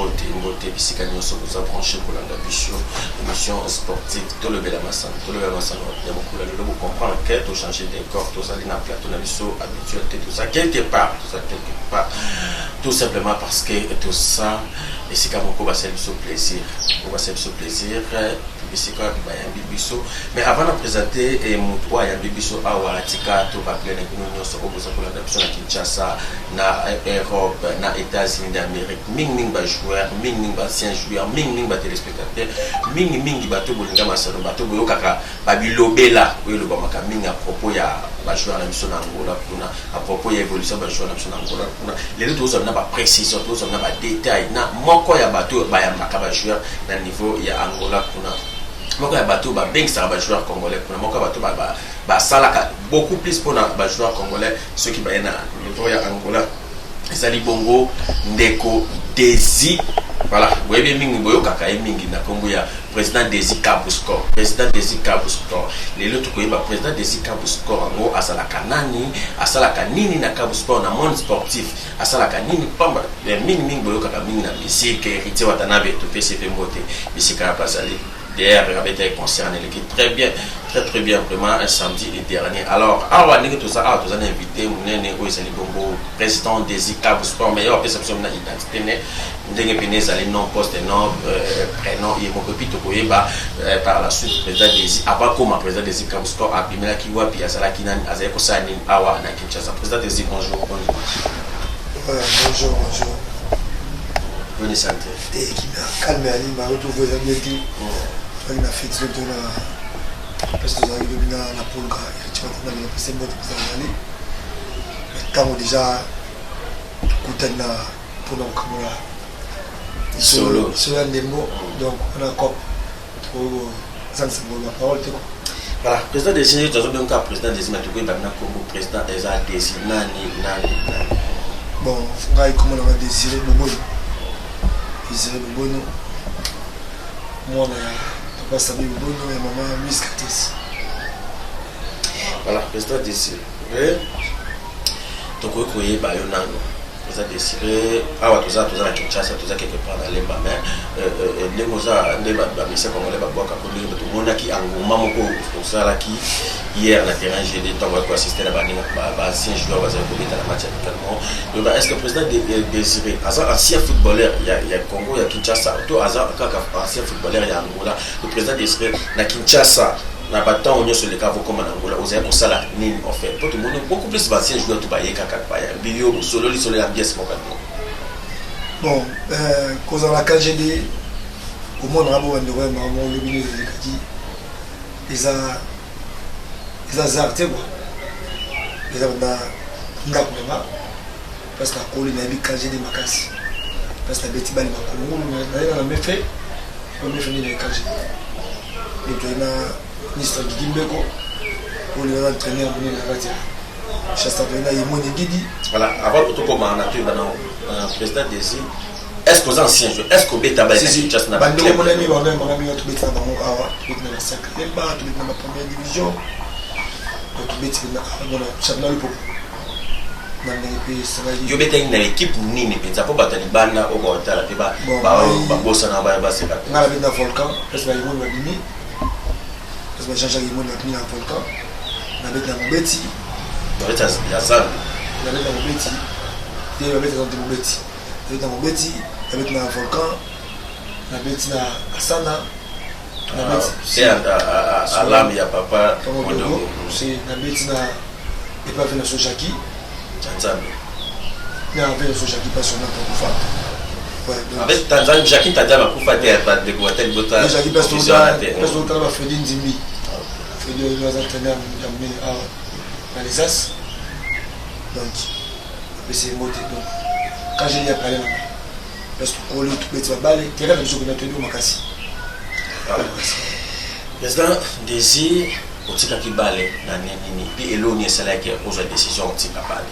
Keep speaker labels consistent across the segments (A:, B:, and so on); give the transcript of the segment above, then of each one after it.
A: Mbote, mbote bisika nyonso boza branché kolanda biso, émission sportive Tolobela Masano. Tolobela Masano ya mokolo ya lelo, bocomprendre que tochange décor. Tozali na plateau na biso habituel te, toza quelque part, toza quelque part tout simplement parce que toza esika moko basali biso plaisir, oyo basali biso plaisir, esika wapi bayambi biso. Mais avant na présenter motu oyo ayambi biso awa, tika torappeler na bino nyonso oyo boza kolanda biso na Kinshasa, na Europe, na États-Unis d'Amérique, mingimingi bajoueur, mingimingi baancien joueur, mingimingi batéléspectateur, mingimingi bato bolinga masano, bato boyokaka babilobela oyo elobamaka mingi à propos ya bajoueur na biso na Angola kuna, à propos ya évolution ya bajoueur na biso na Angola kuna. Lelo tozwa na baprécision, tozwa na badétail na moko ya bato oyo bayambaka bajoueur na niveau ya Angola kuna, moko ya bato babengisaka bajoueur congolais kuna, moko ya bato basalaka beaucoup plus mpona bajoueur congolais soki baye na niveau ya Angola. Ezali bongo ndeko Desi. Voilà, boyebi mingi, boyokaka ye mingi na nkombo ya président Desi Kabuscor. Président Desi Kabuscor, lelo tokoyeba président Desi Kabuscor yango azalaka nani, asalaka nini na Kabuscor, na monde sportif asalaka nini. Pamba mingimingi boyokaka mingi na musique Héritier Watanabe. Topesi mpe mbote bisika ya bazali. D'ailleurs, abetaki concert eleki très bien, très très bien vraiment, un samedi dernier. Alors awa ndenge toza awa, toza na invité monene oyo ezali bongo président Desi Kabuscor. Mais yo apesa biso na identité ne ndenge pene ezali, nom, poste, nom, prénom, ye moko. Et puis tokoyeba par la suite président Desi, avant koma président Desi Kabuscor, abimelaki wapi, azalaki nani, azali kosala nini awa na Kinshasa. Président Desi, bonjour, bon dimanche.
B: Ouais, bonjour, bonjour.
A: Bonne santé?
B: Te, calme, ali baretrouve eza bien te. Tozalaki na fête to na place, tozalaki lobi na Polka. Héritier Watanabe, napesi mbote mpenza. Azali ntango déjà tokutani na mpona kokamola
A: solo.
B: Solo ya ndembo. Donc wana cop tozangisa baparole te quoi.
A: Voilà, président Desi, tozobenga président Desi, mais tokoyeba na kombo président eza Desi nani, nani, nani?
B: Bon, ngai kombo nanga Désiré Bobono, Désiré Bobono, mwana ya papa Sabi Bobono, ya mama Louise Kates.
A: Voilà, président Désiré, tokoki koyeba yo nano, président Désiré. Awa toza na Kinshasa, toza quelque part na Lemba, mais ndenge oza nde bamusicien congolais babwaka ko ndenge tomonaki engouement moko osalaki hier na terrain GD, ntango yaki koassiste na baninga baancien joueur bazali kobeta na match amicalement. Est ce que président Désiré aza ancien footballeur ya Congo, ya Kinshasa, to aza kaka ancien footballeur ya Angola? Le président Désiré na Kinshasa, na batango nyonso eleka vokoma na Angola, ozali kosala nini en fait? Po tomoni beaucoup plus baancien joueur to baye kaka bayambi yo, bosololi solo ya ambiance moko ya
B: Bon, kozala KGD, omonaka bo bandeko ya mama olobi nini elekaki, eza hasard te quoi. Eza banda ndako na nga, place nakoli, nayebi KGD makasi, place nabeti bale makolo ngulu, naye na mefe mefe nde naye KGD. Donc toye na ministre Gigi Mbeko oyo aza entraîneur monene na kati ya Chasta, toye na Yemoni Gidi.
A: Voilà, avant tokoma na toyeba na président Désir, est ce que oza ancien joueur? Est ce que obeta bale na Kinshasa na
B: Bandeko monani bango bango mingi, tobeti na bango awa, tobeti na bacercle Lemba, tobeti na bapremière division, donc tobeti na championnat Lupopo na ndenge mpe esalaki.
A: Yo obetaki na équipe nini mpenza, mpo bato ya libanda oyo baotala mpe babosana, baseka te?
B: Ngai nabeti na Volcan, place bayemoni babimi, place ba Jean-Jacques Yemoni babimi na Volcan. Nabeti na Mobeti.
A: Babeti ya Zambi?
B: Nabeti na Mobeti te, babeti te, Mobeti, nabeti na Mobeti, nabeti na Volcan, nabeti na Asana.
A: Alam ya papa.
B: Modogo, nabeti na epave na so Jacki.
A: Ya Nzambe.
B: Na ave na so Jacki mpasi ona akufa.
A: Avec Tanzanie, Jacki Tanzanie akufa te, bandeko batali bota.
B: Jacki, place totala ba Fredi Nzimbi, Fredi oyo aza entraîneur ya monene awa na les As, donc apesi ye mbote. Donc quand j'ai ya pale nanga, place tokoli, tobeti babale, terrain na biso kuna, toyebi makasi.
A: Président Désir, otikaki bale na nini mpe eloni esalaki ozwa décision otika bale?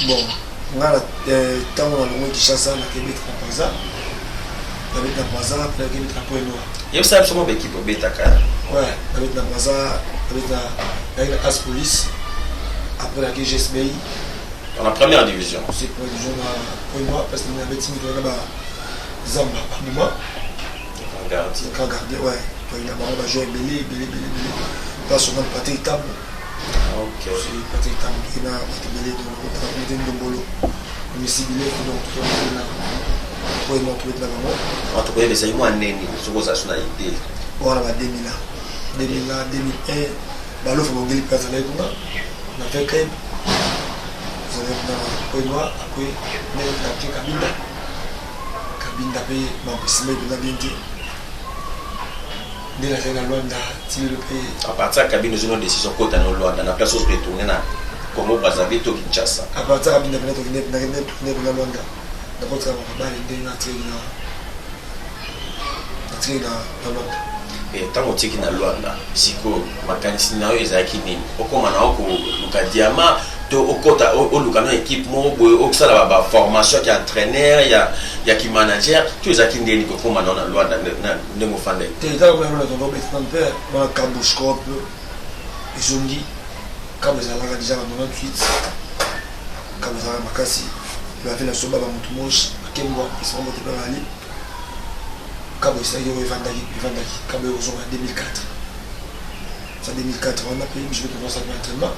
B: Bon, nga ntango nalongwe Kinshasa, nakebeti na Braza, nabeti na Braza, mpe nakebeti na Point Noir.
A: Yebisa biso mo baekipe obetaka.
B: Ouais, nabeti na Braza, nabeti na nayaki na As Police, après nayaki GSBI.
A: Dans la première division?
B: C'est première division na Point Noir, parce que nabeti mingi na ba Zamba Babuma, grand gardien, ouais, toyaki na bango bajoueur ebele ebele ebele ebele. Place on Patrick Tambo. Patrick Tambo, toyaki na bato ebele, donc nde Ndombolo, Misi Bileko, donc toyaki na oyo tobeti na bango.
A: Tokoyeba ezali mwa nini soki oza so na idée?
B: Wana ba 2000 ans, 2000 ans, 2001, balofa bongeli mpe azalaki kuna na VKM, azalaki kuna na Pointe-Noire. Après nde nake Kabinda. Kabinda mpe mambo esimba mpenza bien te, nde nazali na Lwanda ti lelo mpe.
A: À partir ya Kabinda, ozwi no décision kota no Lwanda na place retourner na Congo Brazzaville to Kinshasa?
B: À partir ya Kabinda mpena tokende mpena Lwanda, nakotika makabale ndenge natikeli na Lwanda.
A: Ntango otiki na Lwanda sikoyo, makanisi na yo ezalaki nini? Okóma na yo koluka diama to okota oluka no équipe moko boye, osala baformation ya entraîneur, ya kimanager, to ezalaki ndeni kokóma na yo na Lwanda ndenge ofanda?
B: Te, ezaka mpe Lwanda tondobetana mpe wana Kabuscorp ezongi. Kabo ezalaka déjà ba 98, kabo ezalaka makasi, bafe na soba bamotu mosi bakembwa esanga moto mpe bali. Kabo esalaki oyo evandaki evandaki. Kabo ekozonga 2004, sa 2004 wana mpe biso mpe tozosala entraînement.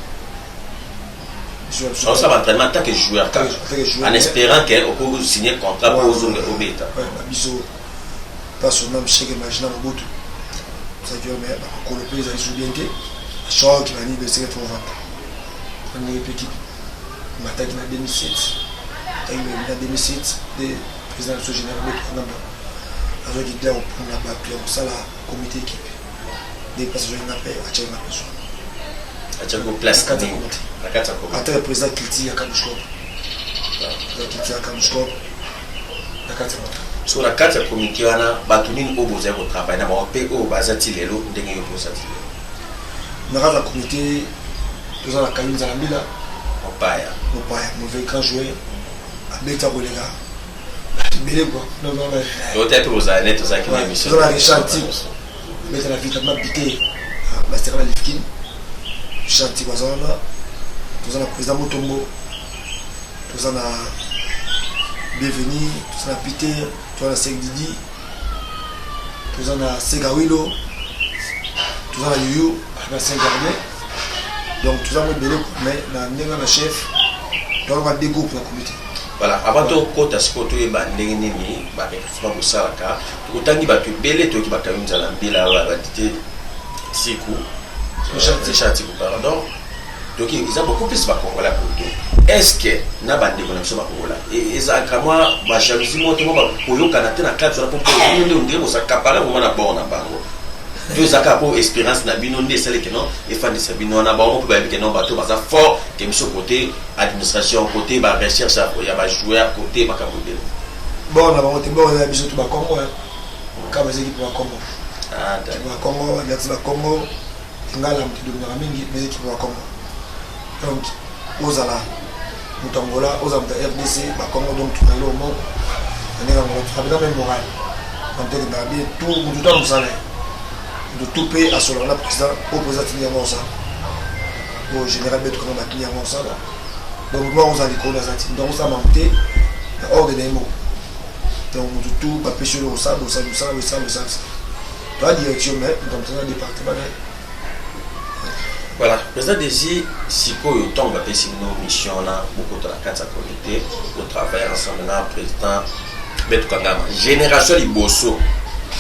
A: Osala entraînement en tant que joueur, en espérant que okoki signer contrat po ozonga obeta?
B: Biso place ona Msheke Magina Mobutu ozalaki, mais bakokolo mpe ezali so bien te, choc banini beseke tovanda ndenge mpe équipe mataki na 2007. Taki na 2007 nde président biso général Beto Kangamba azwaki idée ya kopona bato ya kosala comité équipe, nde place azwaki nga mpe atiaki nga mpe.
A: Atiaki place?
B: Na kati ya comité.
A: Na kati ya comité.
B: Ataka président culture ya Kabuscorp, président culture ya Kabuscorp na kati ya moto.
A: So na kati ya comité wana, bato nini oyo bozali kotravaille na bango mpe oyo baza ti lelo ndenge yo mpe oza ti lelo?
B: Na kati ya comité toza na Kayu Nzala Mbila.
A: Mopaya.
B: Mopaya, mauvais grand joueur, abeti akoleka bato ebele quoi.
A: Ote mpe bozala nete ozalaki na émission.
B: Toza na Richard Tiko, abeta na vita mabite basitaka na Lifkin. Richard Tiko aza wana. Toza na président Motombo, toza na Bienvenu, toza na Peter, toza na Sek Didi, toza na Segawilo, toza na Yuyu na Saint Gardien. Donc toza mo ebele, mais na ndenge na chef toza deux groupes na comité.
A: Voilà, avant tokota sikoyo, toyeba ndenge nini barecrutement bosalaka. Otangi bato ebele, toyoki bakayu Nzala Mbila, badite Siku, Richard Tiku, pardon. Donc eza beaucoup plus bakongola koto. Est ce que na bandeko na biso bakongola ezalaka mwa bajalousie moko te, mwa koyokana te na kati wana, po bino nde ondire bosakapare vraiment na bord na bango, to eza kaka po expérience na bino nde esalaki no efandisa bino wana, bango mpe bayebi ke non, bato baza fort ke biso côté administration, côté barecherche ya bajoueur, côté makambo ebele?
B: Bord na bango te, bord ya biso to bakongo kaka, eza équipe bakongo. Bakongo balati, bakongo ngala moto edominaka mingi, mais équipe bakongo. Donc ozala moto Angola, ozala moto ya RDC, bakongo, donc tozali moko na ndenge Angola, tozala mpe moral na moto ekendaka bien. Tout moto to mosala ye, moto tout mpe asolaka na président oyo président atindi yango osala, oyo général Beto kanga batindi yango osala. Donc moto moko ozala likolo aza ti donc osala mamu te na ordre na ye moko. Donc moto tout bapesi oyo osala, bosala mosala, bosala bosala toa direction, mais moto mosala département na ye.
A: Voilà, président Désir, sikoyo ntango bapesi bino mission wana, bokota na kati ya comité, botravailler ensemble na président Beto Kangama, génération liboso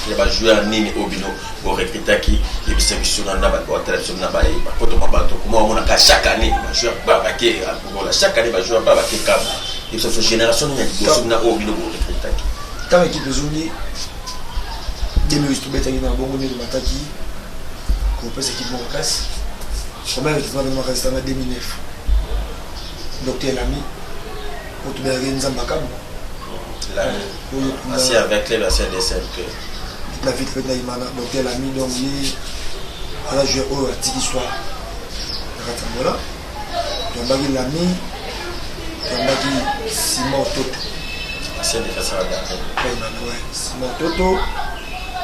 A: ya bajoueur nini oyo bino borecrutaki? Yebisa biso na bato batala biso na bayeba, po toma bato koma omonaka chaque année bajoueur ba bake Angola, chaque année bajoueur ba bake Kaba. Yebisa biso génération nini ya liboso na oyo bino borecrutaki.
B: Ntango équipe ezongi 2008, tobetaki na bongo nde tomataki kopesa équipe moko makasi, première recrutement ndenge makasi tanga 2009, docteur Lami oyo tobengaki Nzambe Akambo.
A: Ancien avec club, ancien DCMP.
B: Na vite mpe na Imana, docteur Lami. Donc ye aza joueur oyo atiki histoire na kati ya Angola. Toyambaki Lami, toyambaki Simon Toto.
A: Ancien défenseur ya gardien.
B: Imana, ouais, Simon Toto.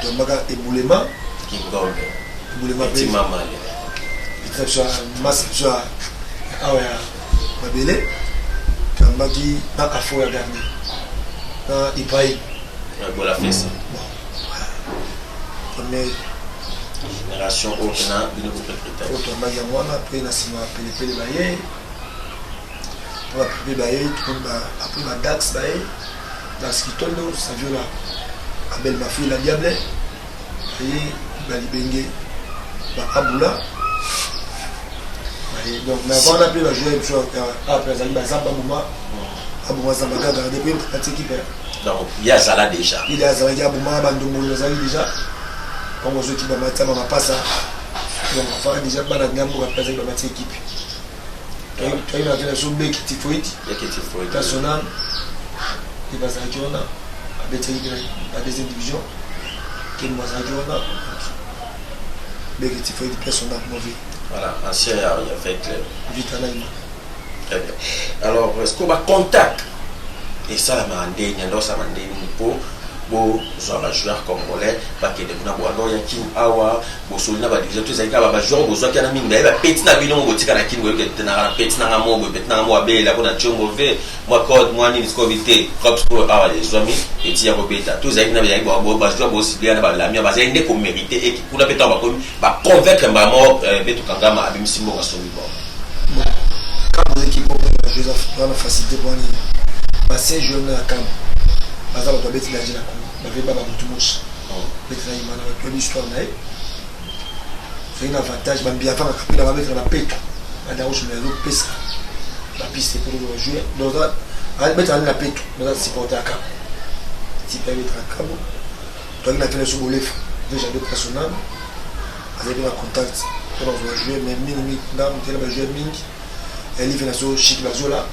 B: Toyambaka Ebulema.
A: Kingombe.
B: Ebulema mpe.
A: Mamale.
B: Eti na biso ya masi biso ya awa ya mabele. Toyambaki na Afo ya gardien na Ibrahim.
A: Bola Fesa.
B: Bon, première
A: génération oyo mpena bino borecruta.
B: Oyo toyambaki yango wana. Mpe na nsima Pelepele baye, po bapepele baye, après badax baye, Dax Kitondo, Saviola, Abel Mafila, Diable baye, balibenge baabula baye. Donc, mais avant wana mpe bajoueur biso apres azali bazamba, aboma, aboma zamba kaka depuis kati équipe.
A: Donc ye azala déjà.
B: Il azalaki, aboma bandombolo, azalaki déjà bango bazoki, bamati ama mapasa. Donc afaka déjà bana ndamboka mpe azalaki, bamati équipe. Toyaki na vena so beki tifoidi.
A: Yaki tifoid.
B: National e bazalaki wana, abetaki mpe na deuxième division. Kembo azalaki wana, beki tifoidi, personnel mauvais.
A: Voilà, ancien ya avec club.
B: Vita naima.
A: Très bien. Alors, est ce que bacontact esalamaka ndenge ando osalama ndenge nini mpo bozwa bajoueur congolais bakende kuna? Boando ya Kini awa, bosoli na badivision to ezali kaka bajoueur bozwaki wana mingi baye bapeti na bino mo botika na Kini? Boyoki tenaka na peti nanga mo boye, peti nanga mo abelela mpo na tiongo ve mwa code mwa nini sikoyo te club sikoyo awa ezwami eti ya kobeta to ezalaki na bazalaki bajoueur bosiblia na balamia bazali nde komérite eki kuna mpe ntango bakomi baconvaincre mbala moko Beto Kangama abimisi mbongo asombi bon?
B: Bon, kambo équipe moko bajoueur wana facilité mpo wani basin joueur na kambo baza bato babeti danger na Congo, bave ba bamotu mosi beti na imana, bato bayebi histoire na ye, ozali na avantage. Bambi avangaka mpe na babeti na bapeto badaroche, mais azopesa bapiste mpo bajoueur. Donc abetaka nde na peto, baza supporter ya kambo tipe abetaka kambo. Toyaki na vene so bolefa déjà de personnel azalaki na contact mpona kozwa joueur, mais mingi ndambo tena bajoueur mingi elive na so Chiki Bazola.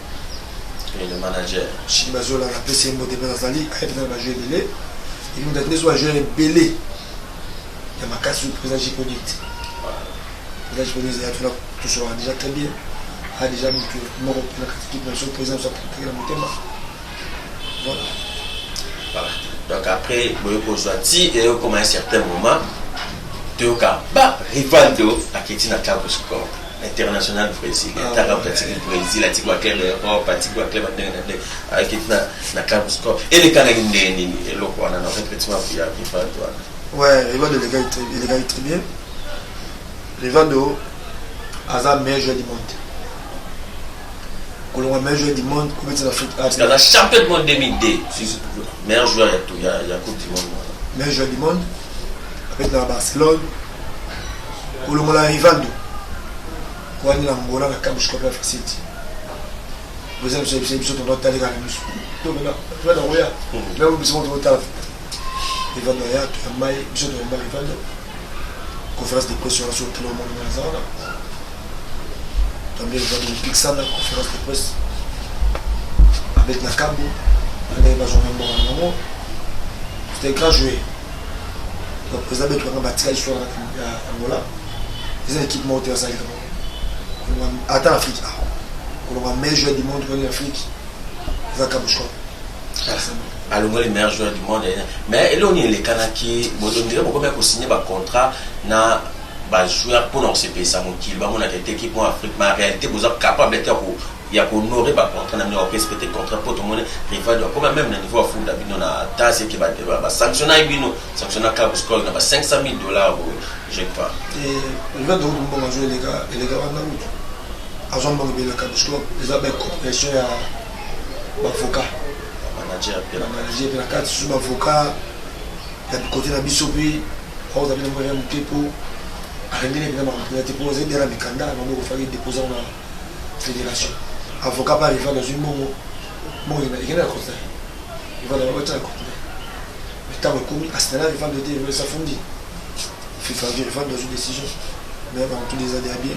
A: Et le manager.
B: Chiki Bazola, napesi ye mbote mpe azali ayebi na bajoueur ebele. Epi moto atindi so bajoueur ebele ya makasi, président Jiponite. Président Jiponite ya tona tosolaka déjà très bien, a déjà moto moko mpe na kati équipe na biso, président biso apotaki na motema. Voilà.
A: Voilà. Donc après boye kozwa ti eyokoma un certain moment, toyoka ba Rivaldo aketi na Kabuscorp international brésilien. Ataka moto atiki Brésil, atiki baclub ya Europe, atiki baclub ya ndenge na ndenge, aketi na Kabuscorp. Elekanaki ndenge nini eloko wana na recrutement ya Rivaldo wana?
B: Ouais, Rivaldo elekaki très bien. Rivaldo aza meilleur joueur du monde, kolongwa meilleur joueur du monde kobeti na Afrique.
A: Parce qu'aza champion du monde 2002, meilleur joueur ya Coupe du monde wana.
B: Meilleur joueur du monde, abeti na Barcelone. Kolongola Rivaldo wani na Angola na Kabuscorp ya facile te. Boza biso biso biso tondo taleka na biso tona koya me biso mo totala Rivaldo aya, toyamba ye, biso toyamba Rivaldo. Conférence de presse wana so otala omoni nga naza wana, toyambi Rivaldo Pixana, conférence de presse abeti na kambo ndenge bazwanga mbongo na bango. C'était grand joueur. Donc président betokanga batika histoire ya Angola, eza équipe moko te basalika bango ata na Afrique awa. Kolonga meilleur joueur du monde koni Afrique eza Kabuscorp.
A: Alongoli meilleur joueur du monde, mais eloko nini elekanaki? Ondire bokomi ya kosigne bacontrat na bajoueur mpona kosepelisa mokili, bamonaka ete équipe moko Afrique, mais en réalité boza capable te ya kohonorer bacontrat na bino, ya korespecte contrat. Mpo tomoni Rivaldo akoma même na niveau afunda bino na tasi eke basanctionnaki bino, sanctionna Kabuscorp na ba 500 000 $ boye, je crois.
B: Rivaldo kutu mbongo azwa eleka, eleka wana. Kutu azwa mbongo ebele na Kabuscorp, eza bacoopération ya bavocat.
A: Manager mpe.
B: Bamanager mpe na kati, susu bavocat ya kote na biso mpe baoza mpe na mbongo ya moke mpo arendele mpenza makambo mpenza te, mpo azali deya na mikanda na maboko, faki dépose yango na fédération. Avocat mpe Rivaldo azwi mbongo, mbongo ekende na compte na ye. Rivaldo batya na compte na ye, mais ntango ekomi asinala Rivaldo te, esafundi FIFA, Rivaldo azwi décision. Mais bango tout eza deya bien.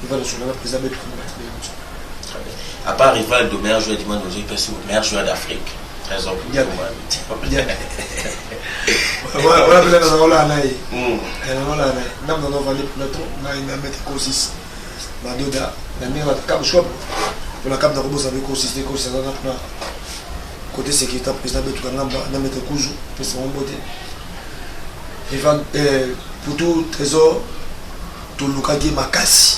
B: Rivaldo solanga président betokanga batibela moso.
A: Très bien. À part Rivaldo, meilleur joueur du monde, aujourd'hui, peut meilleur joueur d'Afrique. Trésor.
B: Bien. Wana mpenza nazala olaa na ye, nazala na ye ndambo na novandi mpona to na maître Kosis Madoda na ndenge Kabuscorp mpona kabu nakobosana mpe Kosis te. Kosis aza na mpona côté sécurité, président betuka ngamba na maître Kuzu, pesa bango mbote. Putu Trésor tolukaki makasi.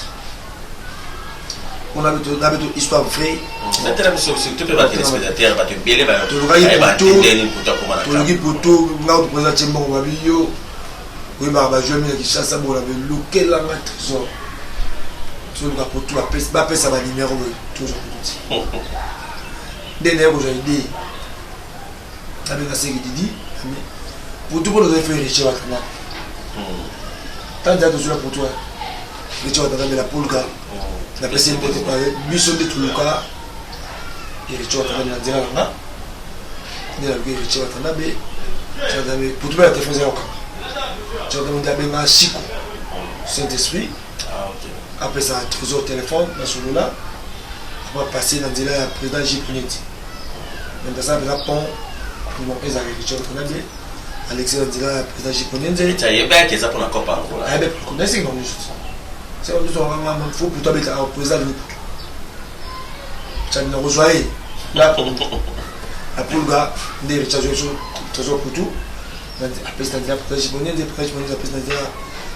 B: Mpona na beto histoire vraie.
A: Natela biso, surtout mpe batéléspectateur, bato ebele.
B: Tolukaki poto.
A: Ndeni Mputu akoma na
B: Toluki poto, nga kutu président tie mbongo, babi yo oyebaka bajoueur mingi ya Kinshasa, bona belukelanga Trésor. Toluka poto, bapesa banimero boye, tozwa poto ti nde naye kozwa idée, nabenga Seki Didi poto mpo tozali fe Héritier Watanabe. Tant nzala tozwila poto, Héritier Watanabe na Polka, napesi ye mbote. Biso nde toluka Héritier Watanabe na nzela na nga, nde naluki Héritier Watanabe. Watanabe poto mpe na telefone eza kokanga. Watanabe nde abenga Siko Saint Esprit, apesa Trésor téléphone, nasolola, après passer na nzela ya président J Puneti. Donc asala mpenza pont, bon, ezala Héritier Watanabe alexi na nzela ya président J Punenze.
A: Ayebaki eza mpona Copa Angola.
B: Ayebi naesiki bango nyonso, seka nyonso nganga fo putu abeta awa, président alingi putu cani na kozwa ye na Pulga. Nde Héritier azwi biso Trésor Putu, apesi na nzela président J Punenze. Président J Punenze apesi na nzela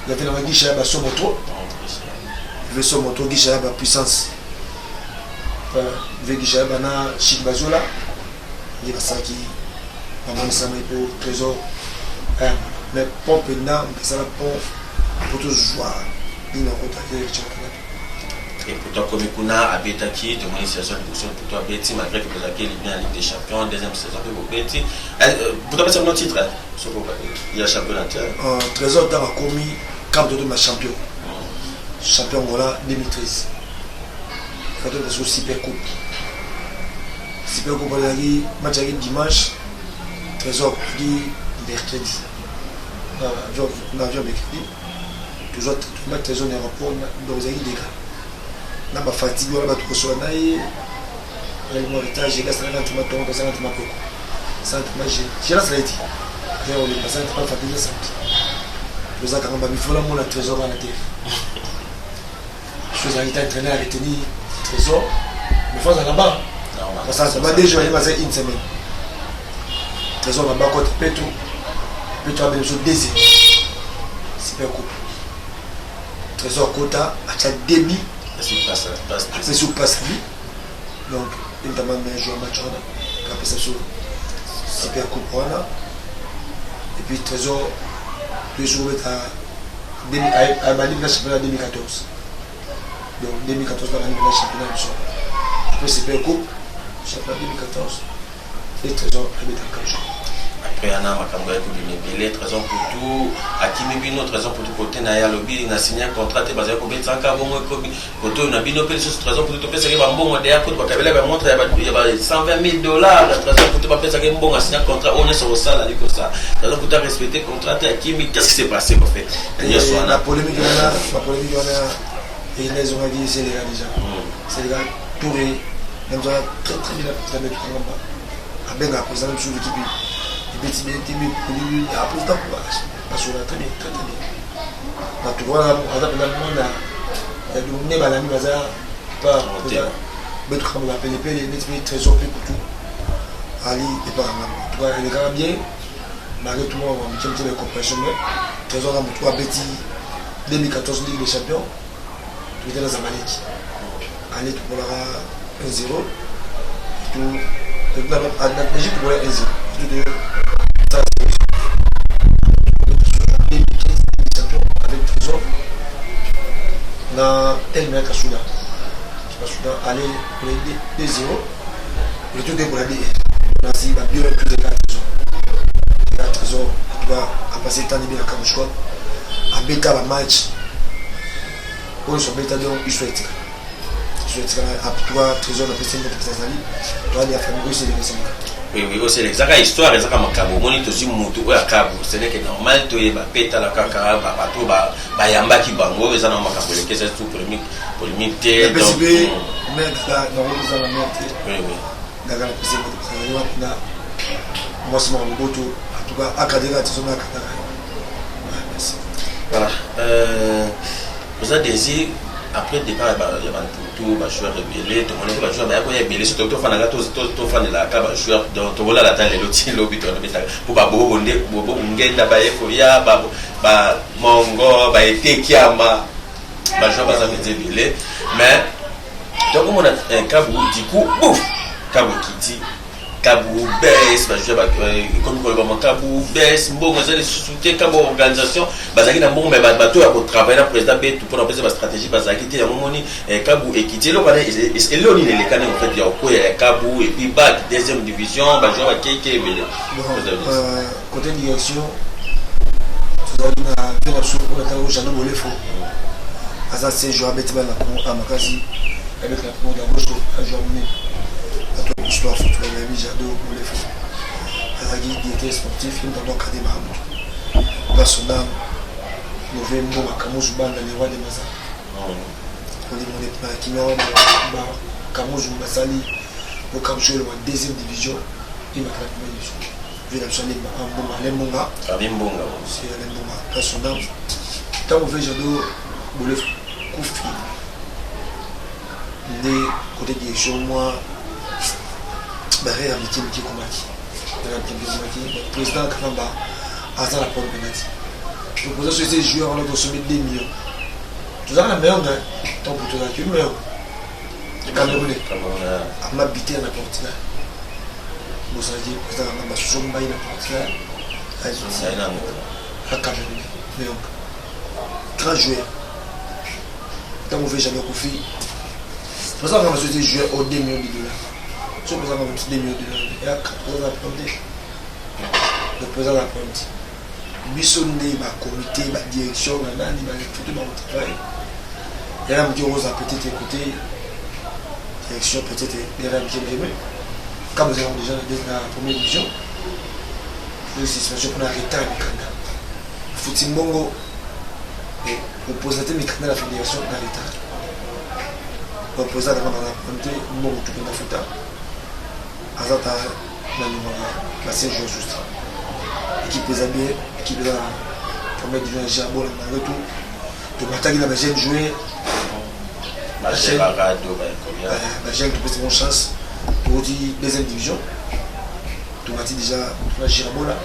B: ya venanga Gisha ya basomo trop, veso moto Gisha ya bapuissance, ve Gisha ya bana Chik Bazola, nde basalaki bamonisama mpo Trésor. Mais pont mpenza, basala pont po tozwa nini akota te Héritier Watanabe.
A: Et pourtant komi kuna, abetaki. Tomoni saison liboso Mputu abeti malgré que bozalaki éliminé na Ligue des champions. Deuxième saison mpe bobeti. Mputu apesa bino titre soko ya championnat te?
B: Trésor ntango akomi camp, totoma champion, champion Angola 2013. Kato biso super coupe, super coupe ezalaki match ezalaki dimanche, Trésor akoki mercredi na avion, mercredi tozwa toma Trésor na aéroport. Donc ezalaki dega na bafatigue wana, bato kosola na ye ezalaki mwa retard. Gela asalaki entraînement tongo, tosala entraînement poko, asala entraînement, gela asala eti azalaki kolemba, asala entraînement fatigue. Samedi toza kanga bamifola mona Trésor wana te, so ezalaki ta entraîneur aretenir Trésor, mais faut azala ban basala entraînement 2 jours, baza une semaine. Trésor na bakota Petro, Petro abeli biso 2-0 super coupe. Trésor kota, atya débit, apesi passe bi. Donc notamment meilleur joueur match wana, apesa biso super coupe wana. Et puis Trésor toyesi kobeta, abandi na championnat 2014. Donc 2014 babandi na championnat biso, après super coupe, championnat 2014 et Trésor abetaka jour.
A: Après ana makambo ya kobima ebele, Trésor Mputu akimi bino. Trésor Mputu kote na ye alobi na signé contrat te, bazali kobetisaka bongo. Ekomi kote oyo na bino mpe lisusu Trésor Mputu topesaki bambongo deya kote, bakabela bamontre ya ba 120 000 $. Trésor Mputu bapesaki mbongo, asigné contrat oyo nyonso kosala likosala. Trésor Mputu arespecté contrat te, akimi. Qu'est-ce qui s'est passé en fait nyonso wana?
B: Polémique wana, bapolémique wana ekenda, ezongaki, seleka déjà, seleka touré namzala très très bien. Président Betu Kangamba abengaka président biso l'équipe ebeti bien te, président basola très bien, très très bien. Bato wana aza mpenza mwana nde balami baza pa Betu Kangamba bapelepele neti mpe Trésor mpe kutu ali epaka ngamba. En tout cas elekaka bien malgré tout le monde, mike mike bacompréhension. Mais Trésor aza motu abeti 2014 Ligue des champions, tokita na Zamalek, aller tokolaka 1-0, na Egypte tokola 1-0 tout. Champion avec Trésor na El Merreikh Soudan, Soudan, aller 2-0, retour 2 pour la 2. Nasi babio tout eka Trésor, eka Trésor. En tout cas apasser temps bien na Kamushkop, abeta bamatch oyo so abeta. Donc iso etikala, iso etikala. En tout cas Trésor napesi mbote mpesa azali toali ya famille oyo eselekesanga.
A: Oui, osele ezaka histoire, ezaka makambo. Omoni, tozwi motu oyo akabu, ce n'est que normal toyeba mpe. Tala kaka bato bayambaki bango, eza na makambo eleki, eza tout polémique, polémique te.
B: Napesi mpe mare kaka nakozala mare te. Kaka napesi mbote mpesa azali na mwasi moko moboto. En tout cas akadeka Trésor na akadaka. Merci.
A: Voilà, oza désir après départ ya bantutu, bajoueur ebele tomonaki, bajoueur baya koya ebele. So tofandaka, tofandelaka bajoueur, donc tokolala ata lelo ti lobi, tobetaka mpo babobo nde bobo ngenda baye koya, bamongo baetekiama, bajoueur baza mpenza ebele. Mais Tokomona Kabu, du coup, bouf, Kabu ekiti, Kabu baisse, bajoueur ekomi kolobama Kabu baisse, mbongo eza lisusu te. Kabu organisation bazalaki na mbongo, mais bato ya kotravaille na président Betu mpona kopesa bastratégie bazalaki te. Yango moni Kabu ekiti. Eloko wana, eloko nini elekani en fait ya kokwea ya Kabu, et puis bac deuxième division, bajoueur bakeke ebele?
B: Bon, côté direction, tozalaki na mpe na biso oyo ntango Jano Bolefo aza se joueur, abeti bana na makasi, abeti na Congo d'Agosto, ajoueur monene. Bato histoire foot bayebi Jado Bolefo, azalaki directeur sportif, ye moto ando encadre makambo. Personnel Nove Mbonga Kamuzu Banda, le roi de Maza, kimia wana. Kamuzu basali bokamso elonga deuxième division, emakala première division. Ve na biso Alemba Mbonga, Ale Mbonga.
A: Ale Mbonga.
B: C'est Ale Mbonga, personnel. Ntango ve Jado Bolefo kufi nde côté direction mwa barrière ya mike mike ekomaki, mike ekomaki. Président Kakamba aza na problème penalty. Topoza so eza joueur wana tosombi 2 millions, tozalaka na meilleur ntango tozalaki meilleur Camerounais ama biter na Portugal. Bozalaki président kanga basombai na Portugal a Camerounais, meilleur grand joueur. Ntango ve jamais akufi, président kanga so eza joueur au 2 millions de dollars, so président kanga 2 millions de dollars ya président na problème te. Le président na problème te. Biso nde bacomité, badirection, banani barecrute, bakotravaille yaya moke okozala peut-être côté direction, peut-être derrière moke moke. Comme nous avons déjà na première division, suspension mpona retard ya mikanda, futi mbongo, oposa te mikanda na fédération na retard. Baposa nanga bana problème te, mbongo tokenda futa aza ta nalingaka basien joueur juste. Équipe eza bien, équipe eza na première division ya Jabola. Malgré tout tomataki na bajeune joueur, bajeune topesi bon chance, tokoti deuxième division, tomati déjà na Girabola,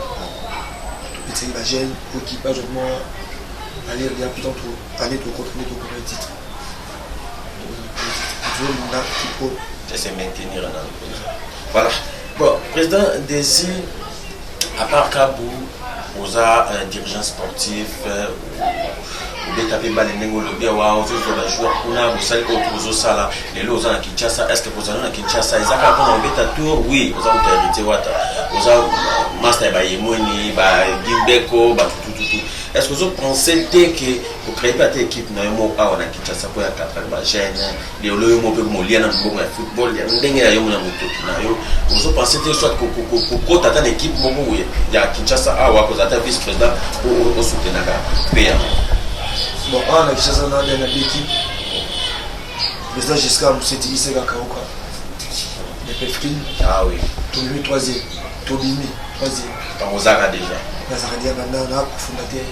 B: topesaki bajeune oki bazwa mwa aller ya putain année tokota nde tokota titre, tozolinga équipe oyo
A: se maintenir na. Voilà. Bon, président Désir, à part Kabu, oza un dirigeant sportif, obeta mpe bale ndenge olobi awa, ozozwa bajoueur kuna, bosali oyo ozosala. Lelo oza na Kinshasa, est ce que kozala na Kinshasa eza kaka mpona obeta tour? Oui, oza kuta Héritier Wata, oza master ya bayemweni, bagimbeko, batutututu. Est ce que ozopense te ke ocrée mpe ata équipe na yo moko awa na Kinshasa mpo ya 4 bajeune? Lelo yo mo mpe molia na mbongo ya football ya ndenge ya yo mo na motoki na yo, ozopense te soit kokota ata na équipe moko ya Kinshasa awa, kozala ata vice président po osoutenaka mpe yango?
B: Bon, awa na Kinshasa na na équipe, président Giscard Moseti Iseka Kauka de Pefkin.
A: Ah oui.
B: Tobimi troisième, tobimi troisième.
A: Ntango ozalaka déjà?
B: Nazalaka dia banda na cofondateur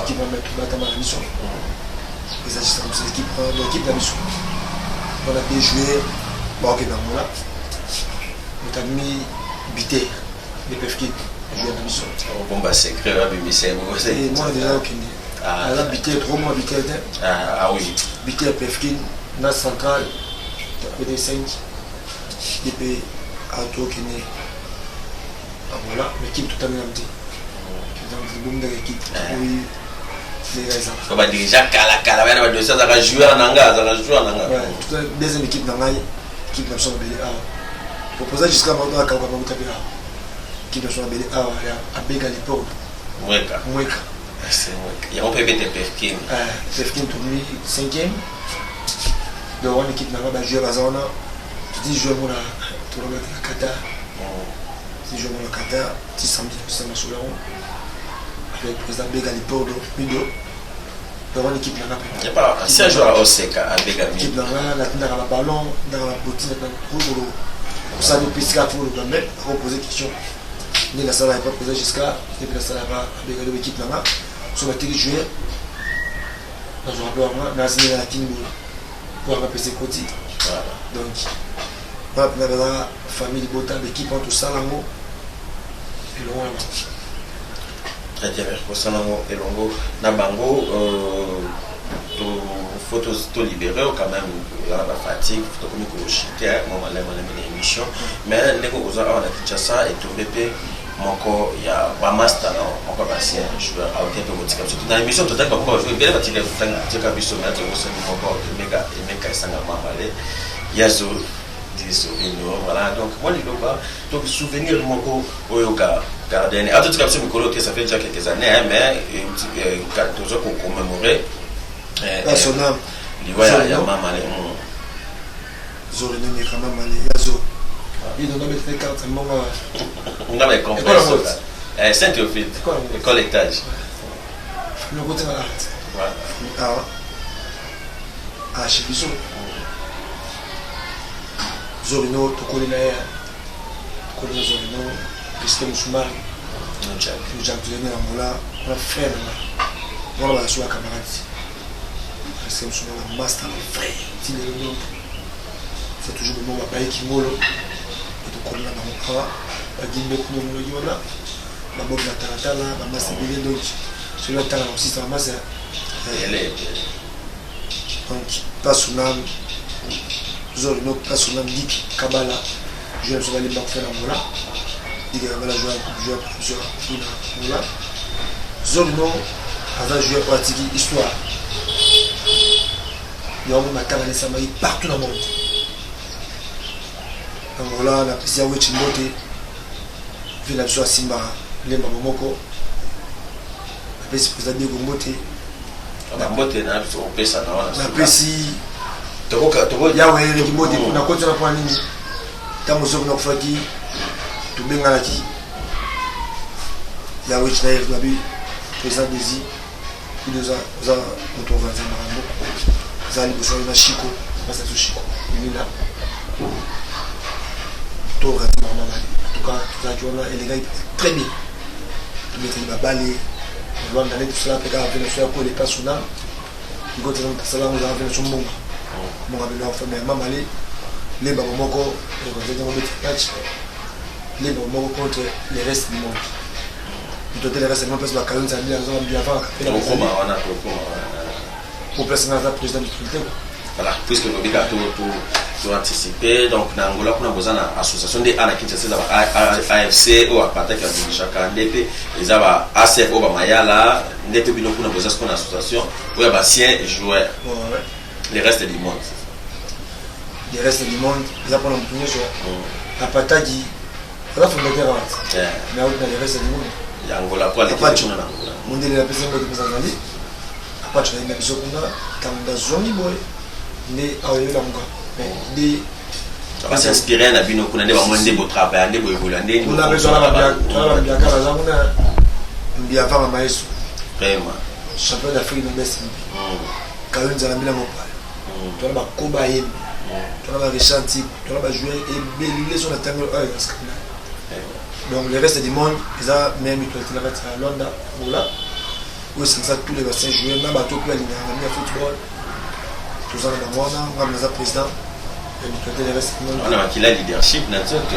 B: équipe wana, tobatama na biso président Giscard Moseti, équipe donc équipe na biso wana, deux joueurs baokende Angola, moto abimi biter de Pefkin, joueur na biso.
A: Bomba secret, babimisa.
B: Mwana déjà okende, aza biter, trop mwa biter te.
A: Ah oui.
B: Biter Pefkin na central pd 5 ye mpe atokende Angola, mais équipe totangela te, bomindaka équipe oyo ndenge eza.
A: Badirigant kalakala baya na badossier, azalaka joueur na nga, azalaka joueur na nga.
B: Deuxième équipe na ngai, équipe na biso mabele awa, proposa jusqu'à maintenant akauka makuta mpe awa, équipe na biso mabele awa ya Abega Lipordo.
A: Mweka.
B: Mweka.
A: Yango mpe bete Pefkin.
B: Pefkin tomi cinquième. Donc wana équipe na nga, bajoueur baza wana, toti joueur mona tolobaka na Qatar, ti joueur mona Qatar ti samedi tosala masolo yango avec président Bega Lipordo Mido. Donc wana équipe na nga
A: mpe. Si un joueur oseka Abega.
B: Équipe na nga, natindaka baballon, natindaka babotine, natindaka osali opesika toloba, mais akopose question nde nasalaka epa président Giscard, nde mpe nasalaka Abega. Loba équipe na nga so bateki joueur, nazwaka mpe wanga nazinga na kini boye po anga pesa ekoti. Donc wana mpena baza famille libota, baéquipe wana tosala yango elongo na bango.
A: Très bien, kosala yango elongo na bango. Faut tolibérer quand même, eza na bafatigue, tokomi koshite mwa maleme maleme na émission. Mais ndenge oza awa na Kinshasa, etombe mpe moko ya bamaster na moko ya baancien joueur auti mpe kotika biso. Na émission tozalaki bakoma bajoueur ebele batika biso, mais tokosani moko, Emeka, Emeka Esanga Mamale Yazo Disorino. Voilà, donc mwa liloba to souvenir moko oyoka gardien atotika biso mikolo te. Ça fait déjà quelques années, hein, mais toza kocommémorer
B: son âme.
A: Liwa ya Mamale.
B: Zorino Meka Mamale Yazo, ye dondo abetele carte mbongo.
A: Nga ba comprendre Saint Théophile, école étage.
B: Lokotina art awa chez biso. Zorino tokoli na ye, tokoli na Zorino Risque Musumari Jack, tozali na Angola wana, frère na nga wana, baza so ya camarade. Risque Musumari na master na frère ti lelo. Donc c'est toujours bongo, babayeki ngolo tokoli na bango awa, bagimbe kuna omoloki wana, baboki batalatala, bamasa ebele. Donc soki batanga na kosisa bamasa. Donc place na Zorino, place na Dik Kabala, joueur biso balemba kofa na Angola. Dik Kabala joueur biso na Angola. Zorino aza joueur oyo atiki histoire yango, matanga esamaki partout na monde. Angola napesi ya Wechi mbote, vie na biso asimbaka lemba moko. Napesi président Diego mbote.
A: Mbote na biso opesa na wana.
B: Napesi Yawe Ereki mbote. Nakoti wana mpona nini? Ntango soki nakufaki, tobenganaki Yawe na ye nabi président Desi bino, oza moto organise makambo, eza liboso na Shiko, basa biso Shiko Elina, to organise makambo mabale. En tout cas tozalaki wana, elekaki très bien, tobetaki babale Rwanda nde tosala mpe kaka ve na so ya kola epa suna likota eza moto asala yango, ezaka ve na so mbonga mbonga bino famille ya Mamale Lemba moko organise yango, beti match Lemba moko contre le reste du monde. Moto te, le reste du monde, place bakalo nzambi aza bambi avant.
A: Tokoma wana, tokoma wana.
B: Po place nga aza président du comité.
A: Voilà, puisque tobika to anticiper. Donc na Angola kuna boza na association nde a na Kinshasa eza ba AFC oyo apataki adirigeaka, nde mpe eza ba ACF oyo bamayala, nde mpe bino kuna boza sikoyo na association oyo ya baancien joueur, le reste du monde.
B: Le reste du monde eza mpona motu nyonso. Apataki aza fondateur awa, mais auti na le reste du monde.
A: Ya Angola, po aleki kuna na Angola.
B: Mondele napesi yango te, mpoza azali Apache na ye na biso kuna. Ntango nazongi boye nde aoyelamuka, mais nde
A: Basinspire na bino kuna nde bamoni nde botravaille, nde boyekola nde.
B: Kuna mpe twana bambiaka, baza kuna mbiavanga maeso.
A: Vraiment.
B: Champion d'Afrique na best mbi kayo nzala mbila mopaya. Twana bakoba yembi, twana baRichard Ntiku, twana bajoueur ebele so na ntango oyo ya scandale. Donc le reste du monde eza meilleure mutualité na kati ya Lwanda, Angola, oyo esangisa tous les anciens joueurs na bato mpe balingaka na mi ya football. Toza na bango wana. Ngai naza président ya mutualité le reste du monde.
A: Wana makila leadership na nzoto.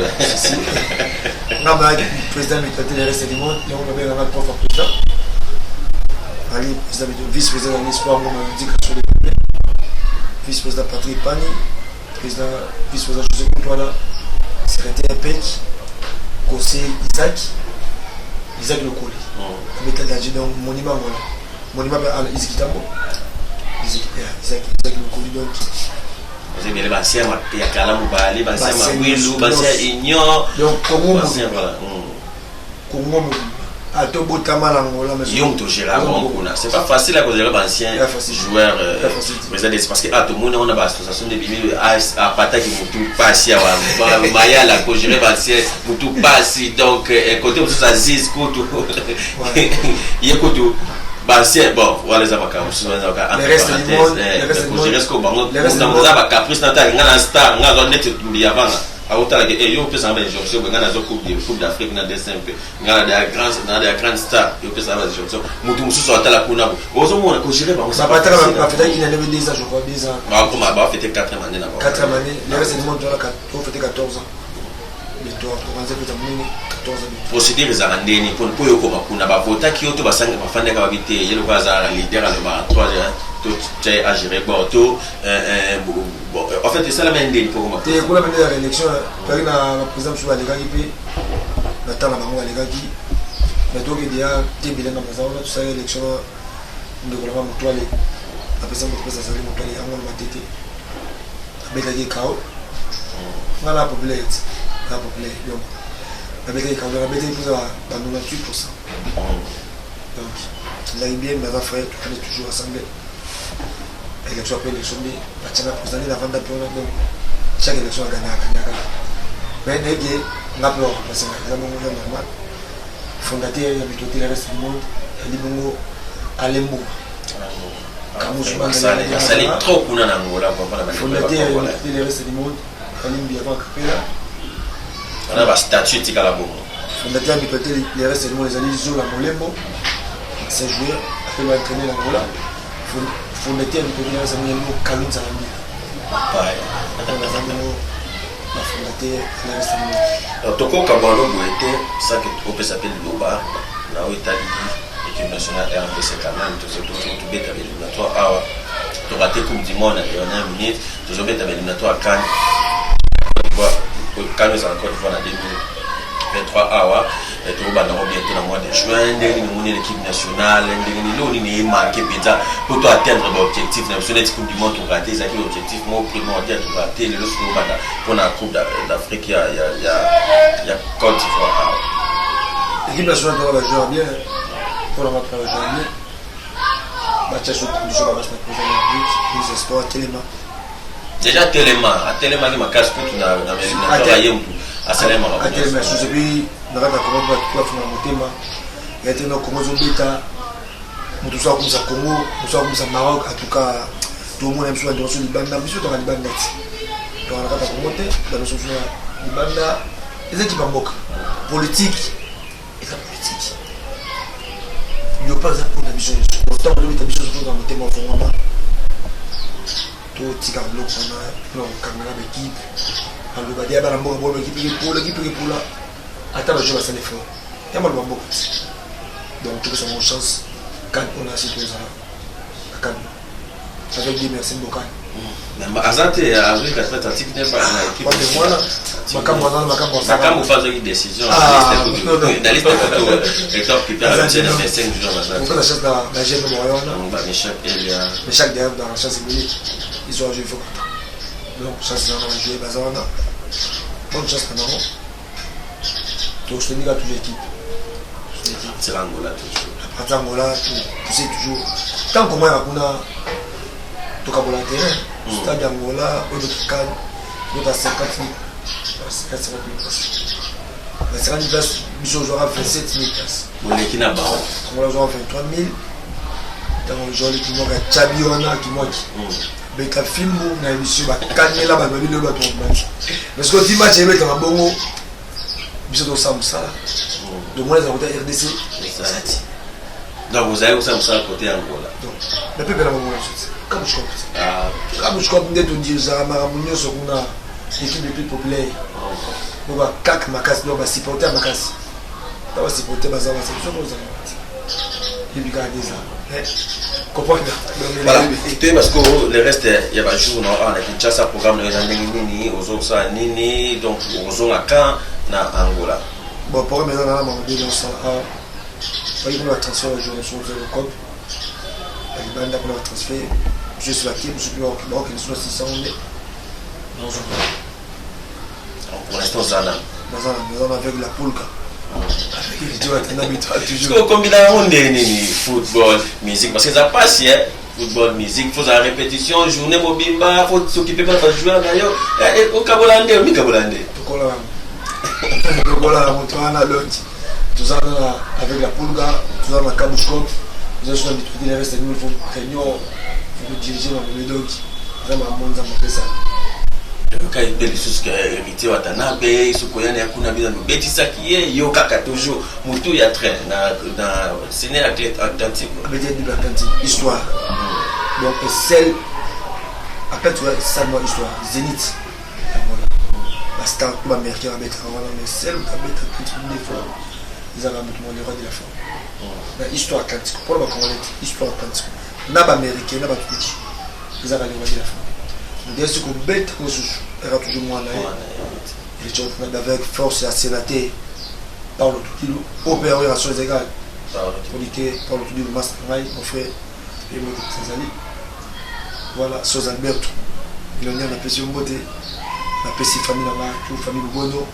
B: Ngai na président mutualité le reste du monde, yango babenganga trois fois président. Ali président, vice président na Espoir Ngoma Ndika sur le vice président Patrick Pani, président, vice président José Koutouala, secrétaire Pek conseiller Isaac, Isaac Lokoli abeta danger. Donc monument wana, monument mpe Isaac Tambo, Isaac Lokoli donc.
A: Oza ebele, baancien ya kala mobali, baancien Mabwilu, baancien Union.
B: Donc Congo, Congo mobimba, ata obotama na Angola.
A: Yo moto ogéra bango kuna, c'est pas facile ya kozala baancien joueur président des, parce que ah, tomoni wana baassociation nde bimi, apataki motu pasi awa, mayala kogérer baancien motu pasi. Donc côté mosusu Aziz kutu, ye kutu baancien, bon, wana eza makambo mosusu. Kogérer siko bango eza bacaprice na tali. Nga na star, nga azwa neti mbiyavanga, aotalaki e yo opesanga bainjonction boye. Nga nazwa Coupe d'Afrique na DCMP, nga na ya grande star, yo opesanga bainjonction. Motu mosusu atala kuna bo ozomona kogérer bango.
B: Bafetaki na ndenge 2 ans, je crois, 2 ans.
A: Bakoma bafete 4e année na bango.
B: 4e année, le reste du monde tola tofete 14 ans, toorganize fête ya monene. 14 ans.
A: Procédure ezalaka ndeni mpo yo okoma kuna? Bavotaki yo to bafandaka babi te, ye lokola azalaka leader, alobaka 3 to tia agéré bord to bon, en fait esalama ndeni mpo okoma?
B: Te, kuna mpe ya élection toyaki na baprésident mosusu balekaki mpe na temps na bango balekaki, mais tokende ya te bilenga baza wana. Tosali élection, ndeko nanga Motwale apesa moto mpesa azali Motwale yango wana matete abetaki kao nga na populaire ti na populaire. Donc nabetaki kao, donc nabetaki mpoza ba 98. Donc ezalaki bien, mais aza frère, tokende toujours ensemble, élection après élection nde batianga président, nde navanda mpe wana. Donc chaque élection aganyaka ganyaka, mais nayebi nga mpe baremplace nga, eza bongo, eza normal. Fondateur ya Mitote, le reste du monde yali bongo Alembo.
A: Asali trop kuna na Angola.
B: Fondateur ya Mitote, le reste du monde alimbi avant Kapela.
A: Wana bastatut etikala bongo.
B: Fondateur ya Mitote, le reste du monde ezali Zola Molembo, ancien joueur, après baentraîner na Angola. Fondateur ya Mitote, le reste du monde yali Kalunza na Mbila. Aza bongo bafondateur le reste du monde.
A: Tokoka bwano boye te sake opesa mpe liloba na oyo etali équipe nationale RDC. Quand même tobeta baéliminatoire awa, toraté Coupe du monde na dernière minute, tozobeta baéliminatoire CAN. CAN ezala Côte d'Ivoire na 2023 awa, tokobanda yango bientôt na mois de juin. Ndenge nini omoni l'équipe nationale? Ndenge nini, eloko nini emanque mpenza po to atteindre baobjectif na biso neti Coupe du monde toraté, ezalaki objectif moko primordial, toraté, lelo soki tokobanda mpona Coupe d'Afrique ya Côte d'Ivoire awa?
B: Équipe nationale, toza bajoueur bien, mpona nga toza bajoueur bien. Batia so condition bamatch na président ya République, ministre ya sport atelema.
A: Déjà telema, atelemaki makasi kutu na éliminatoire, aye mutu asalemaka.
B: Atelema susu. Et puis na kati ya Kongo bafunga motema ya te na Kongo ezobeta, moto so akomisa Congo, moto so akomisa Maroc. En tout cas tomona biso bandeko so libanda, biso toka libanda ti toka na kati ya Kongo te, bandeko so na libanda. Eza ekipa mboka, politique eza politique, léopard eza mpona biso nyonso. Ntango tobeta, biso nyonso toza motema ofongwama, totika biloko wana mpona kokanga na baekipe. Baloba dia bana mboka bolo, ekipe ekepola, ekipe ekepola, ata bajoueur basala effort ya maloba mboka ti. Donc topesa bango chance. CAN oyo asi tozala na CAN avec Dieu merci mbokani.
A: Aza te, azwi retraite, atiki te na équipe.
B: Mwana makambo aza na makambo.
A: Makambo fa azwaki décision na liste kutu Hector Cuper atie na 25 jours baza.
B: Opesa chance na bajeune moyo wana.
A: Bameshak Elia.
B: Meshak derrière dans la chance ebele, ils ont joué, il faut donc chance wana bajouer baza wana, bonne chance na bango. Tosoutenir toujours équipe.
A: C'est l'Angola toujours.
B: Après Angola, tu sais toujours tant comment ya kuna tokabola terrain, stade ya Angola oyo tokani tota 50 000, 50 000 places, na 50 000 places biso ozwaka 27 000 places.
A: Boleki na bango.
B: Angola ozwaka 23 000. Ntango joli kimwaki atyabi wana, kimwaki beta fimbu na émission, bakangela bato babi lelo bato bato, parce que ti match ebetaka bongo, biso tosala mosala. Donc mwana eza kota RDC eza ti.
A: Donc ozali kosala mosala côté ya Angola?
B: Donc napepe na bango nyonso ti Kabushkop, nde todirizaka makambo nyonso kuna, équipe le plus populaire. Donc bakake makasi, donc basupporter makasi, ta basupporter baza baza, biso kozala ti yebi kaka nde eza comprendre.
A: Voilà, toye parce que le reste ya bajour na awa na Kinshasa, programme na eza ndenge nini? Ozosala nini? Donc ozonga quand na Angola?
B: Bon, programme eza nana makambo ebele osala awa. Baki mpona batransfert, bajour nyonso ozala cop balibanda mpona batransfert, mosusu bake, mosusu mpe bakokende so na 600 nde nazonga.
A: Pour l'instant oza na
B: Naza na avec la polka, avec
A: toujours. Okombina yango ndenge nini, football, musique? Parce que eza pasi, football, musique, faut ozala répétition journée mobimba, faut s'occuper bana bajoueur na yo, okabola nde, omikabola nde?
B: Tokola na moto wana. Donc toza na avec la pulga, toza na Kabushkop, toza so na mituki, le reste il faut réunion, faut diriger makambo. Donc eza makambo Nzambe apesa.
A: Toyoka mpe lisusu ke Héritier Watanabe soki oyani ya kuna, bino bobetisaki ye, yo kaka toujours motu ya train na ciné Atlantique.
B: Abeti double Atlantique, histoire. Donc celle après, tu vois, ça moi histoire Zénith, voilà. Bastar to baaméricain babetaka wana, mais seul moto abeta Atlantico deux fois ezalaka moto mo le roi de la forêt na histoire Atlantico. Mpona bacongolais te, histoire Atlantico na baaméricain na bato nyonso, ezalaka le roi de la forêt. Moto esi kobeta mosusu eka toujours mwana ye Richard avec force ya sénateur Paulo Tudilu, oyo mpe oyo aso ezalaki kaka producteur Paulo Tudilu, masa na ngai, mon frère, ye moto azali. Voilà, Sos Alberto millionnaire, napesi yo mbote, napesi famille na ngai tout, famille Bobono,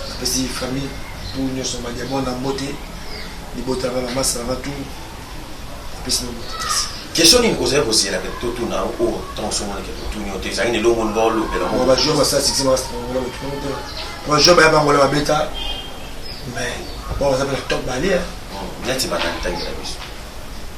B: napesi famille tout nyonso Madiabon na mbote, libota na ngai, bamasa na ngai tout, napesi na mbote, merci.
A: Question nini ozali kozela ke totuna oyo ntango osomonake totuni yo te? Ezali na elongo nga olobela?
B: Bajoueur basala succès bangola botunango te. Bajoueur baya bangola babeta, mais bon, baza mpe na top bale.
A: Neti banani? Tangela biso.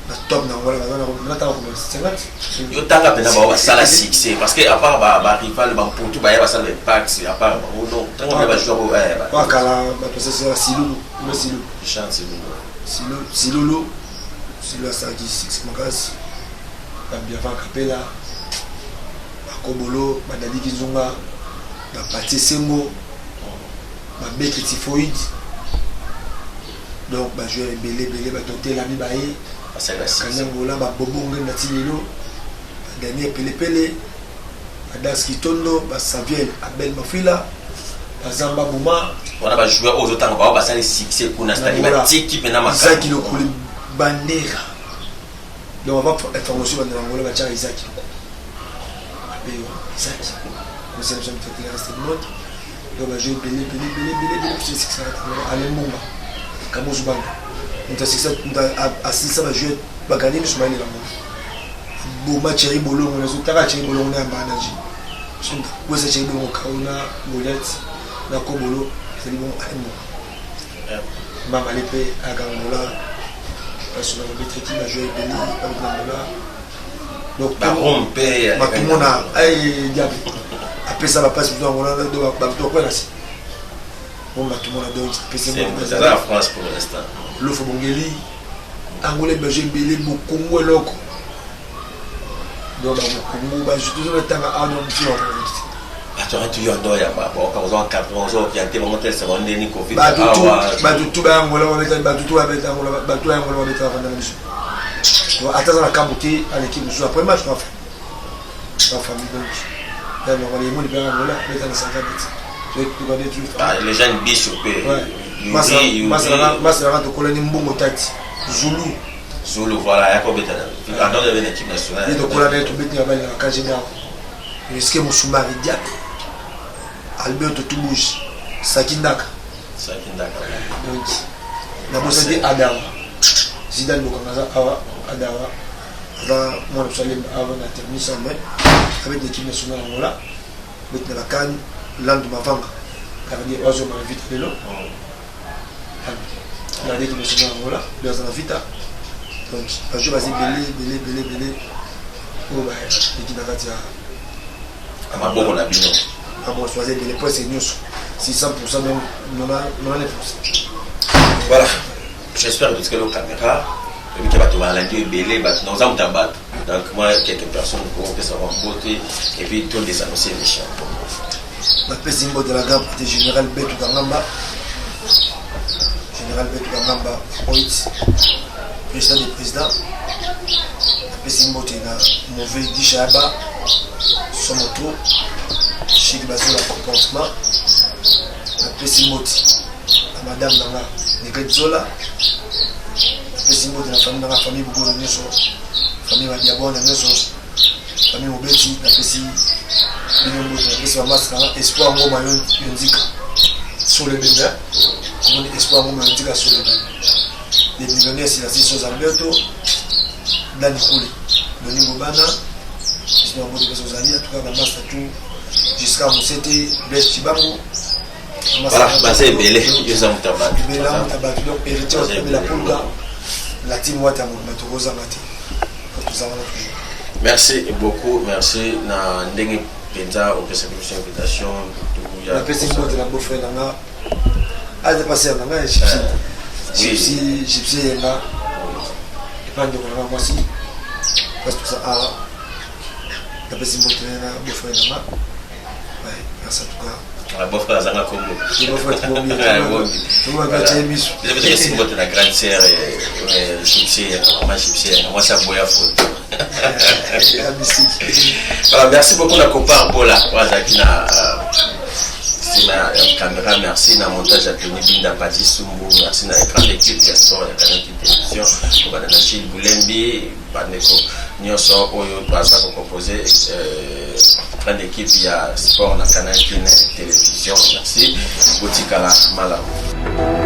B: Na top na Angola baza nataka koma 50.
A: Yo tanga mpena bao basala succès, parce que à part barival bamputu baya basala baimpact, à part bango, donc ntango mpe bajoueur.
B: Bakala bato basala Silulu ube Silulu.
A: Jean Silulu.
B: Silulu, Silulu asalaki succès makasi, babiavan Kapela, bakobolo, badadiki nzunga, bapatie sengo, babeki typhoïde, donc bajoueur ebele ebele, badocteur Lami baye Kanyangola, babobo ngenda ti lelo, badaniel Pelepele, badas Kitondo, basaviel Abel Mafila, bazamba Boma.
A: Wana bajoueur oyo ozotanga bao basali succès kuna, c'est-à-dire batiki mpena.
B: Isaki Lokoli Bandera, donc avant information bandela Angola batiaka Isaki Lokoli ape Isaki conseil biso mitokele reste du monde. Donc bajoueur ebele ebele ebele ebele ebele biso esikisaka tango Ale Mbonga Kamozu Banda, moto asikisa, moto asilisa bajoueur baganye nyonso bayelela ngo boma Thierry Bolongo. Nazotaka Thierry Bolongo na yambaka na ji kwesa Thierry Bolongo kao na Goliath na Kobolo, ezali bongo Ale Mbonga Mbambale mpe akangola place na babetaki bajoueur ebele babeti na Angola. Donc
A: barom mpe.
B: Batumona ai diable apesa bapasi biso yango bato bakwela se bon batumona, donc apesi.
A: Aza na France pour l'instant.
B: Lofo Bongeli Angola, bajeu ebele bokongo eloko, donc babokongo bajeu tozonatanga awa na mosu.
A: Bato atu yo ndo ya baboka ozo encadre, ozo orienté bango te selon ndeni Covid.
B: Bato tu bayangola babeta, bato tu babeta Angola, bato ya Angola babeta, bafanda na biso. Ata aza na kambo te, aleki mosusu après match na famille, donc ya normal emoni mpe Angola beta na sanga beti.
A: Les jeunes biso mpe.
B: Masalaka tokolani mbongo tati Zulu.
A: Zulu, voilà, ya kobeta na en dehors de l'équipe nationale.
B: Ye tokola na ye, tobeti na bali na KGB awa, risque Mosumari diable Alberto Tubouge Saki Ndaka.
A: Saki Ndaka.
B: Donc nabosaki Adawa Zidane Bokanga aza awa. Adawa aza mwana biso alemba awa na terminus awa, mais abeti na équipe nationale Angola, beti na bakane. Landu Mavanga gardien oyo azoma na Vita lelo, gardien équipe nationale Angola, oyo aza na Vita. Donc bajoueur baza ebele ebele ebele ebele oyo baleki na kati ya
A: maboko na bino.
B: Bamoso baza ebele, presque nyonso 600, donc 99.
A: Voilà, j'espère que totikali caméra ebiki bato balandi ebele, bato naoza moto ya bato. Donc moi, quelques personnes kopesa bango mbote et puis to désannoncer émission.
B: Bapesi mbote la grand prêtre général Betu Kangamba, général Betu Kangamba Oit, président des présidents. Napesi mbote na mauvais Gishaba Somoto Chik Bazola comportement. Napesi mbote na madame na nga Negret Zola. Napesi mbote na famille na nga, famille Bogolo nyonso, famille Badiabwana nyonso, famille Mobeti, napesi bino mbote. Napesi bamasi na nga Espoir Ngoma Yonzika Solebembe, omoni Espoir Ngoma Yonzika Solebembe, les millionnaires Silasi Sos Alberto Dani Kule Doni Ngobana biso na mbote mpe ozali. En tout cas bamasi na tout jusqu'à Mosete Blaise Chibango.
A: Voilà, baza ebele, yo eza moto ya bato.
B: Ebele moto ya bato, donc héritier la Pulga, la team Wata Mobima, tokozanga te, toza wana toujours.
A: Merci beaucoup, merci na ndenge mpenza opesaki biso invitation.
B: Napesi mbote na beau-frère na nga, aza pasteur na ngai Gypsy, Gypsy, Gypsy Yenga, epa ndeko na nga mwasi place toza awa. Napesi mbote na beau-frère na nga. Merci en tout cas.
A: Ah, beau frère azanga kombo.
B: Beau frère Tobombi. Miso.
A: Mbote na grande sœur Gypsy, maman Gypsy, mwasi aboya photo. Voilà, merci beaucoup na Copar Bola oyo azalaki na nsima ya caméra. Merci na montage ya Tony Binda, Pati Sumbu. Merci na grande équipe ya sport ya Canal Télévision, kobanda na Gilles Boulembi, bandeko nyonso oyo baza kocompose grande équipe ya sport na Canal Kin Télévision. Merci, botikala malamu.